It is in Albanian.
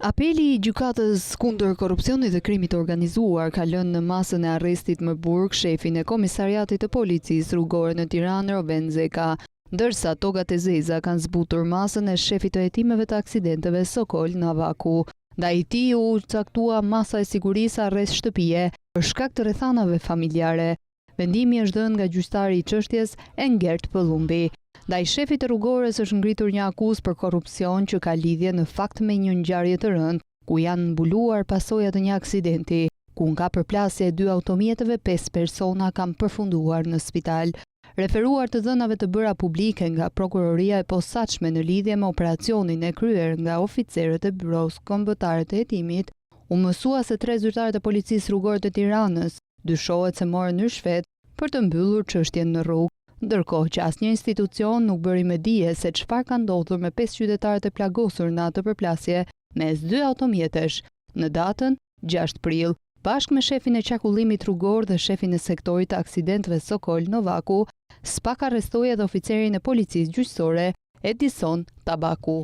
Apeli i Gjykatës kundër Korrupsionit dhe Krimit të Organizuar ka lënë në masën e arrestit me burg shefin e Komisariatit të Policisë Rrugore në Tiranë, Roven Zeka, ndërsa togat e zeza kanë zbutur masën e shefit të hetimeve të aksidenteve Sokol Navaku. Ndaj tij u caktua masa e sigurisë arrest shtëpie për shkak të rrethanave familjare. Vendimi është dhënë nga gjyqtari i çështjes, Engert Pëllumbi. Ndaj shefit të rrugores është ngritur një akuzë për korrupsion që ka lidhje në fakt me një ngjarje të rëndë, ku janë mbuluar pasojat e një aksidenti, ku nga përplasja e dy automjeteve pesë persona kanë përfunduar në spital. Referuar të dhënave të bëra publike nga Prokuroria e Posaçme në lidhje me operacionin e kryer nga oficerët e Byrosë Kombëtare të Hetimit, u mësua se tre zyrtarët e Policisë Rrugore të Tiranës dyshohet se morën ryshfet për të mbyllur çështjen në rrugë, ndërkohë që asnjë institucion nuk bëri me dije se çfarë ka ndodhur me pesë qytetarët e plagosur në atë përplasje mes dy automjetesh në datën 6 prill. Bashkë me shefin e qarkullimit rrugor dhe shefin e sektorit të aksidenteve Sokol Novaku, SPAK arrestoi edhe oficerin e policisë gjyqësore Edison Tabaku.